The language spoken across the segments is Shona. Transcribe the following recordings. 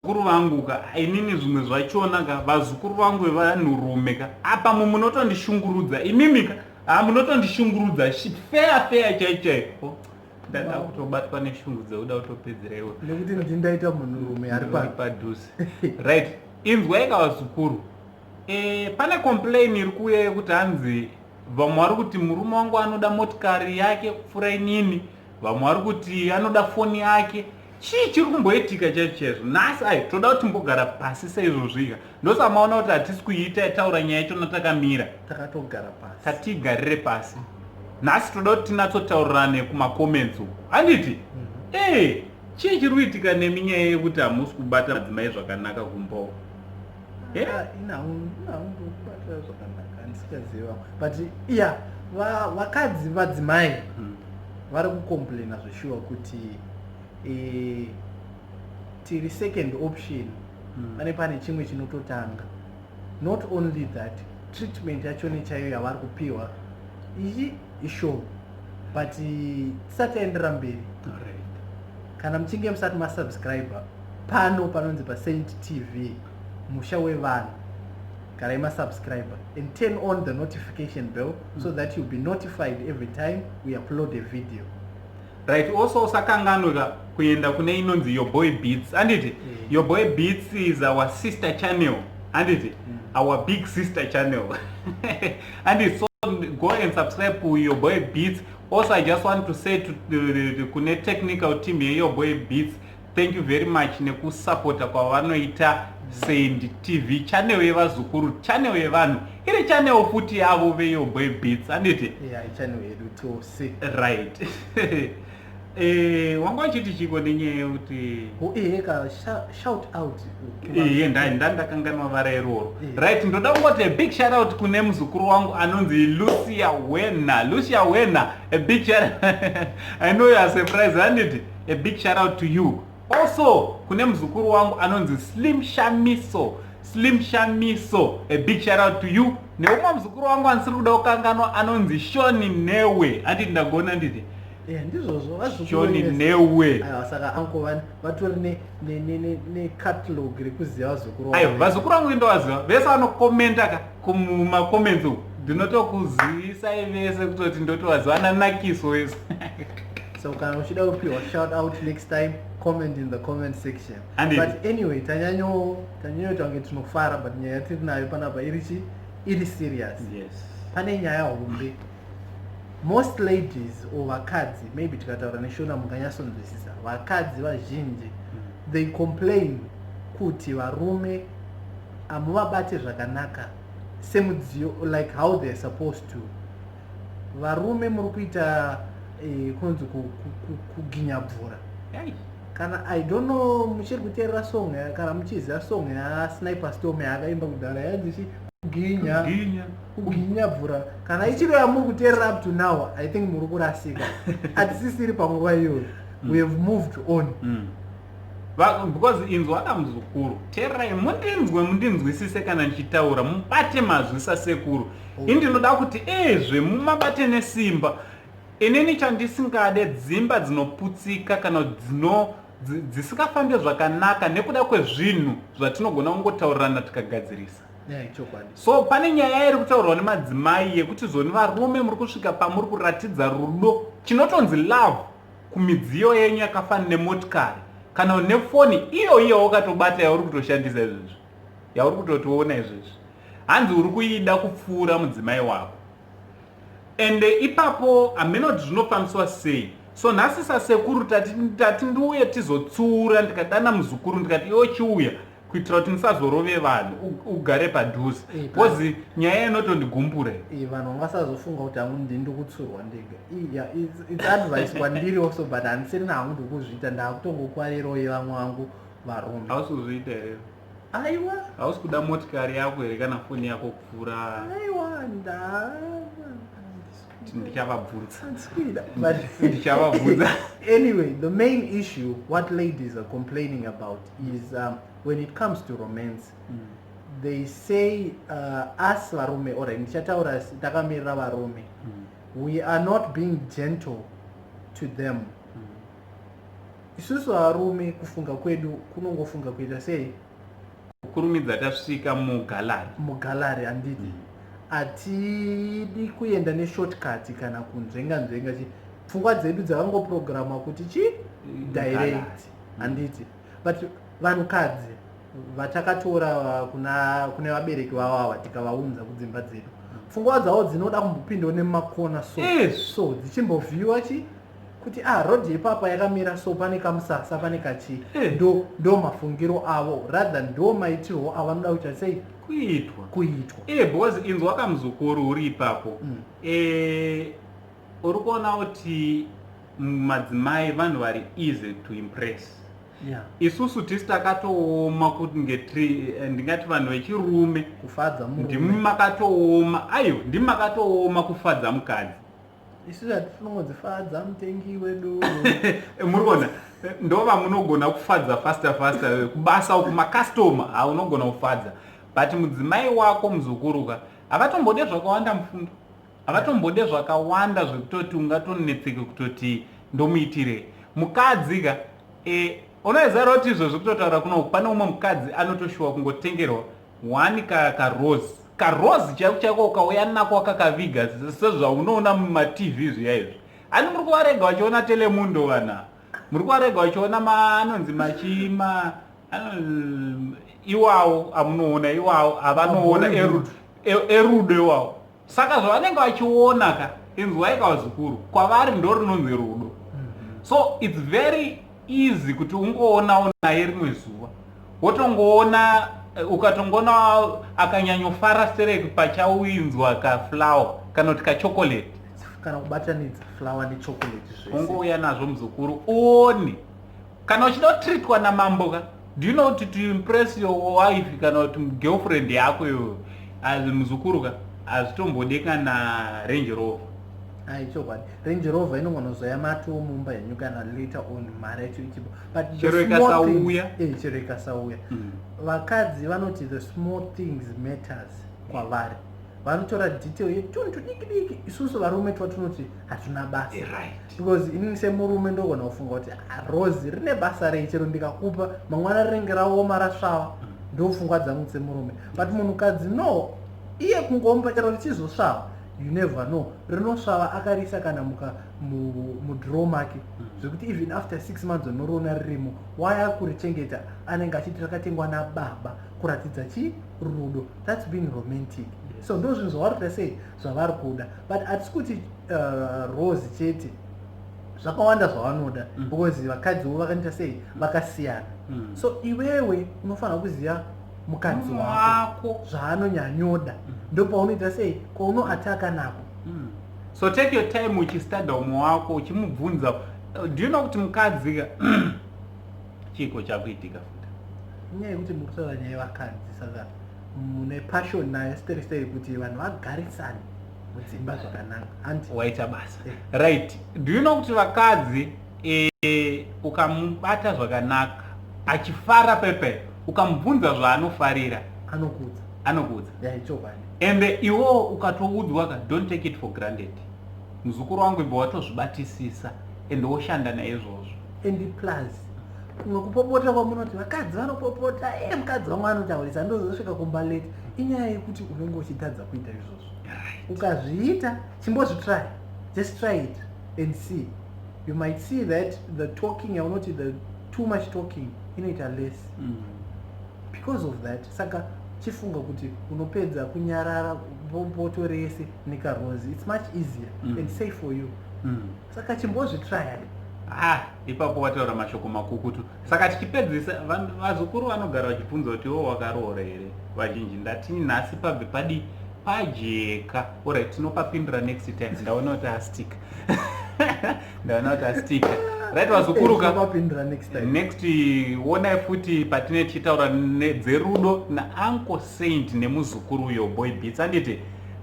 Vazukuru vangu ka, inini zvimwe zvachona ka, vazukuru vangu vevanhurume ka, apa munotondishungurudza imimi ka, ha, munotondishungurudza fair fair chai chaipo. Ndada kutobatwa neshungu dzekuda kutopedzera iwe. Nekuti ndindaita munhurume ari padhuze. Right, inzwai ka vazukuru. Pane complain iri kuuya yekuti hanzi vamwe vari kuti murume wangu anoda motikari yake kupfuura inini, vamwe vari kuti anoda foni yake. Chii chiri kumboitika chaizvo chaizvo nhasi? Ai, toda kuti timbogara pasi seizvozvika, ndosamaona kuti hatisi kuiita taura nyaya yachona takamira. Takatogara pasi. Tatigarire pasi nhasi, toda kuti tinatsotaurirane kumacomments uku, handiti? Mm-hmm. Chii chiri kuitika nemi, nyaya yekuti hamusi kubata madzimai zvakanaka kumba uku? Ah, inahundokubata zvakanaka, handisikaziva, but iya vakadzi, vadzimai vari kucomplaina zveshuwa kuti tiri second option. Pane chimwe chinototanga. Not only that, treatment yachone chaiyo yavari kupiwa iyi ishoma. But tisati taendera mberi, kana muchinge musati masubscribe pano panonzi paSaint TV, musha wevanhu, garai masubscribe and turn on the notification bell so that you'll be notified every time we upload a video. Right, also usakanganwika kuenda kune inonzi Your Boy Beats, handiti? Your Boy Beats is our sister channel, handiti? Our big sister channel, handiti? So go and subscribe to Your Boy Beats. Also, I just want to say to kune technical team yeYour Boy Beats, thank you very much nekusapota kwavanoita Saint TV, channel yevazukuru, channel yevanhu, iri channel futi yavo veYour Boy Beats, handiti? Yeah, channel yedu tose. Right. Wanga uchiti chiko nenyaya yekuti Eheka, shout out. Iye, ndandakanganwa vara iroro. Right, ndoda kungoti a big shout out kune muzukuru wangu anonzi Lucia Wena. Lucia Wena, a big shout. I know you are surprised, handiti? A big shout out to you. Also kune muzukuru wangu anonzi Slim Shamiso. Slim Shamiso, a big shout out to you. Neumwe muzukuru wangu andisiri kuda kukanganwa anonzi Shoni Newe, handiti? Ndagona, nditi? Ndizvozvo. Shoni Newe. Aiwa, saka uncle vatori necatalog rekuziva vazukuru. Aiwa, vazukuru vangu indovaziva vese. Vanokomenta ka kumacomments uku, ndinotokuzivisai vese kutoti ndotovaziva, nanakiso wese. So kana uchida kupiwa shout out next time, comment in the comment section. Handiti. But anyway, tanyanyoita kunge tinofara, but nyaya yatiri nayo panapa iri chi iri serious. Pane nyaya hombe. Most ladies or vakadzi, maybe tikataura neShona munganyatsonzwisisa, vakadzi vazhinji, they complain kuti varume hamuvabate zvakanaka semudziyo, like how they're supposed to. Varume muri kuita kunonzi kuginyabvura. Kana, I don't know, muchiri kuteerera song kana muchiziva song yaSniper Storm yaakaimba kudhara yanzi chi kuginya. Ginya. Kuginya bvura. Kana ichiro yamuri kuteerera up to now, I think muri kurasika. Hatisisiri panguva iyoyo, we have moved on. Because inzwa ka muzukuru, teererai mundinzwe, mundinzwisise kana ndichitaura, mubate mazwi sasekuru. Ini ndinoda kuti ezve mumabate nesimba. Inini chandisingade, dzimba dzinoputsika kana dzino dzisingafambi zvakanaka nekuda kwezvinhu zvatinogona kungotaurirana tikagadzirisa. Yeah, chokwadi. So pane nyaya iri kutaurwa nemadzimai yekuti zoni varume muri kusvika pamuri kuratidza rudo, chinotonzi love, kumidziyo yenyu yakafanana nemotikari kana nefoni iyo iyo wakatobata yauri kutoshandisa izvezvi, yauri kutotiona izvezvi. Hanzi uri kuida kupfuura mudzimai wako. Ende ipapo hameno kuti zvinofambiswa sei. So nhasi sasekuru tati ndiuye tizotsiura. Ndikadana muzukuru ndikati, "Iwe chiuya," kuitira kuti ndisazorove vanhu, ugare padhuze, because nyaya inotondigumbura. Vanhu vangasazofunga kuti hangu ndini ndikutsurwa ndega. Yeah, it's advice kwandiri also, but handisiri nahangu ndikuzviita, ndakutongokwarirawo yevamwe vangu varume. Hausi kuzviita here? Aiwa. Hausi kuda motikari yako here kana foni yako kupfuura? Aiwa, nda Ndichavabvunza. Handisikuida, but Ndichavabvunza. Anyway, the main issue what ladies are complaining about is when it comes to romance, they say us varume, alright, ndichataura ndakamirira varume, we are not being gentle to them. Isusu varume, kufunga kwedu kunongofunga kuita sei? Kukurumidza tasvika mugallery. Mugallery, handiti? Hatidi kuenda neshortcut kana kunzvenga nzvenga chi. Pfungwa dzedu dzakangoprogramwa kuti chi direct, handiti? But vanhukadzi vatakatora kuna kune vabereki vavo ava, tikavaunza kudzimba dzedu, pfungwa dzavo dzinoda kumbopindawo nemumakona so so dzichimbovhiwa chi kuti, ah, road yepapa yakamira so, pane kamusasa, pane kachi. Ndo mafungiro avo, rather ndo maitirwo avanoda kuita sei? Kuitwa. Kuitwa. Because inzwa kamuzukuru uri ipapo. Uri kuona kuti madzimai vanhu vari easy to impress. Isusu tisi takatooma kunge tiri ndingati vanhu vechirume kufadza ndimi murume. Makatooma, aiwa, ndimi makatooma kufadza mukadzi. Isusu hatinongodzifadza mutengi wedu. Muri kuona, ndo vamunogona kufadza faster faster kubasa uku, macustomer haunogona kufadza, but mudzimai wako, muzukuruka, havatombode zvakawanda mufundo, havatombode zvakawanda zvekutoti ungatonetseke kutoti ndomuitirei mukadzi ka. Unoziva kuti izvozvi kutotaura kunoku pane umwe mukadzi anotoshuwa kungotengerwa one karose, karose chaiko chaiko, ukauya nako wakakaviga sezvaunoona mumaTV zviya izvi. Ani muri kuvarega vachiona Telemundo, vana muri kuvarega vachiona anonzi machima iwawo amunoona iwawo avanoona Mabollywood. Erudo iwawo. Saka zvavanenge vachiona ka, inzwai kavazukuru, kwavari ndo rinonzi rudo. So it's very easy kuti ungoonawo naye rimwe zuva, wotongoona ukatongoona akanyanyofara stereki pachauinzwa kaflower kana kuti kachocolate. Kana kubatanidza flower nechocolate zvese. Ungouya nazvo, muzukuru, uone kana uchida kutreatwa namambo ka. Do you know kuti to impress your wife kana kuti girlfriend yako iyoyo, muzukuru ka, hazvitombode kana Range Rover. Ai, chokwadi, Range Rover inongonozoya mato mumba henyu kana later on mari yacho ichipo, but the Chero small ikasauya. Chero ikasauya. Vakadzi vanoti the small things matters kwavari. Vanotora detail yetunhu tudiki diki, isusu varume twatinoti hatina basa. Because inini semurume ndogona kufunga kuti, "Ah, rose rine basa rei? Chero ndikakupa mangwana rinenge raoma, rasvava." Ndo pfungwa dzangu semurume, but munhukadzi no, iye kungomupa chero richizosvava, you never know, rinosvava akarisa kana muka mudrawer make, zvekuti even after 6 months unoriona ririmo. Waya kurichengeta, anenge achiti rakatengwa nababa, kuratidza chi rudo. That's being romantic. So ndo zvinhu zvavari kuita sei, zvavari kuda, but hatisi kuti rose chete, zvakawanda zvavanoda, because vakadziwo vakanoita sei, vakasiyana. So iwewe unofanira kuziva mukadzi wako, wako zvaanonyanyoda, ndopaunoita sei, kwaunoataka nako. So take your time uchistudya umwe wako, uchimubvunza. Do you know kuti mukadzi ka, chiko chakuitika futi? Inyaya yekuti muri kutaura nyaya yevakadzi, saka mune passion nayo steri steri kuti vanhu vagarisane mudzimba zvakanaka, handi? Waita basa. Right, do you know kuti vakadzi, ukamubata zvakanaka achifara pepe, ukamubvunza zvaanofarira, anokudza. Anokudza. Yaichokwadi. Ende iwo ukatoudzwa ka, don't take it for granted, muzukuru wangu, ibva watozvibatisisa ende woshanda naizvozvo. And plus kumwe kupopota kwamunoti vakadzi vanopopota, mukadzi wangu anotaurisa, ndozosvika kumba late, inyaya yekuti unenge uchitadza kuita izvozvo. Ukazviita, chimbozvitry, just try it and see. You might see that the talking yaunoti the too much talking inoita less because of that. Saka chifunga kuti unopedza kunyarara poto rese nekarose. It's much easier and safe for you. Saka chimbozvitry. Ah, ipapo wataura mashoko makukutu. Saka tichipedzisa, vazukuru vanogara vachibvunza kuti iwo wakaroora here, vazhinji. Ndati nhasi pabve padi pajeka. Alright, tinopapindura next time. Ndaona kuti astika, ndaona kuti astika. Right, vazukuru ka. Tinopapindura next time. Next onai futi patine tichitaura nedzerudo naUncle Saint nemuzukuru uyo Boy Beats, anditi?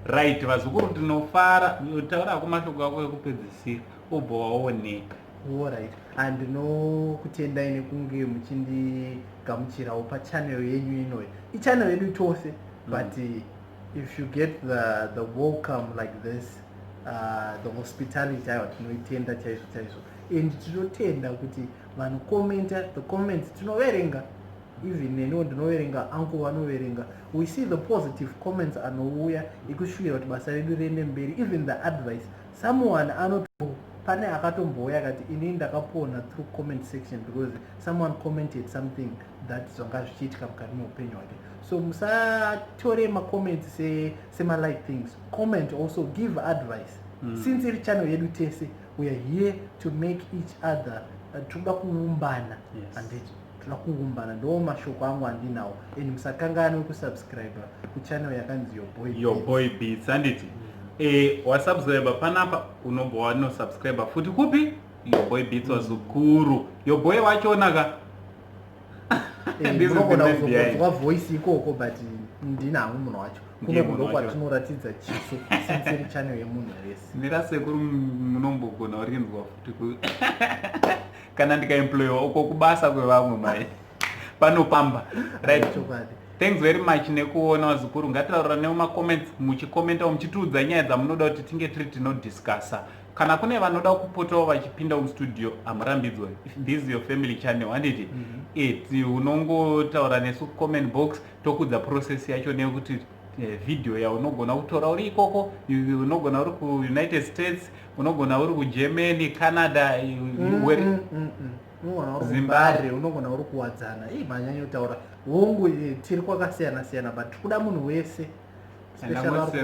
Right, vazukuru, tinofara. Taurako mashoko ako ekupedzisira, ubva waoneka. Alright, andinokutendai nekunge muchindigamuchirawo pachannel yenyu inoyi. Ichannel yedu tose, but if you get the welcome like this, The hospitality, aiwa, tinoitenda chaizvo chaizvo, and tinotenda kuti vanokomenta, the comments tinoverenga, even neniwo ndinoverenga, uncle vanoverenga. We see the positive comments anouya ekushuvira kuti basa redu riende mberi, even the advice. Someone anoto, pane akatombouya akati, "Inini ndakapona through comment section," because someone commented something that zvanga zvichiitika mukati meupenyu hwake. So musatore macomments semalight things. Comment, also give advice. Since iri channel yedu tese, we are here to make each other, toda kuumbana. Handiti toda kuumbana? Ndo mashoko angu andinawo, and musakanganwe kusubscribe kuchannel yakanzi Your Boy Your Boy Beats, handiti? Wasubscribe panapa, unobva wanosubscribe futi kupi? Your Boy Beats. Wazukuru, your boy wachonaka. Unogona kuzonzwa voice ikoko, but ndinhangu munhu wacho. Kuno ndo kwatinoratidza chiso, since iri channel yemunhu wese. Ndirasekuru, munombogona urinzwa futi kana ndikaemployiwa uko kubasa kwevamwe mai panopamba, right? Thanks very much nekuona, vazukuru. Ngatitaura nemumacomments, muchikomentawo, muchitiudza nyaya dzamunoda kuti tinge tiri tinodiscussa. Kana kune vanoda kupotawo vachipinda mustudio, hamurambidzwe. This is your family channel, handiti? Mm -hmm. Unongotaura nesu comment box, tokudza process yacho nekuti video yaunogona kutora uri ikoko. Unogona uri kuUnited States, unogona uri kuGermany, Canada. Zimbabwe, unogona uri kuWadzana. Ii, manyanyotaura. Hongu, tiri kwakasiyana siyana, but tikuda munhu wese.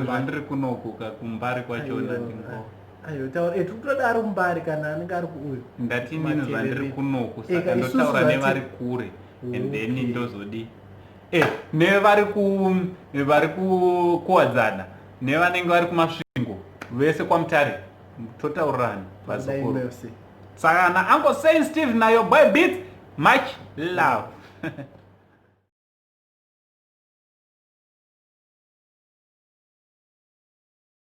Zvandiri kunoku kuMbare kwachona ndingo. Ayo, taura, tiri kutoda ari muMbare kana anenge ari kuuyu. Ndati inini zvandiri kunoku, saka ndotaura nevari kure, and then ndozodi nevari ku vari kuWadzana, nevanenge vari kuMasvingo, vese kwaMutare, totaurirani, vazukuru. Saka na Uncle Saint Steve naYour Boy Beats, much love.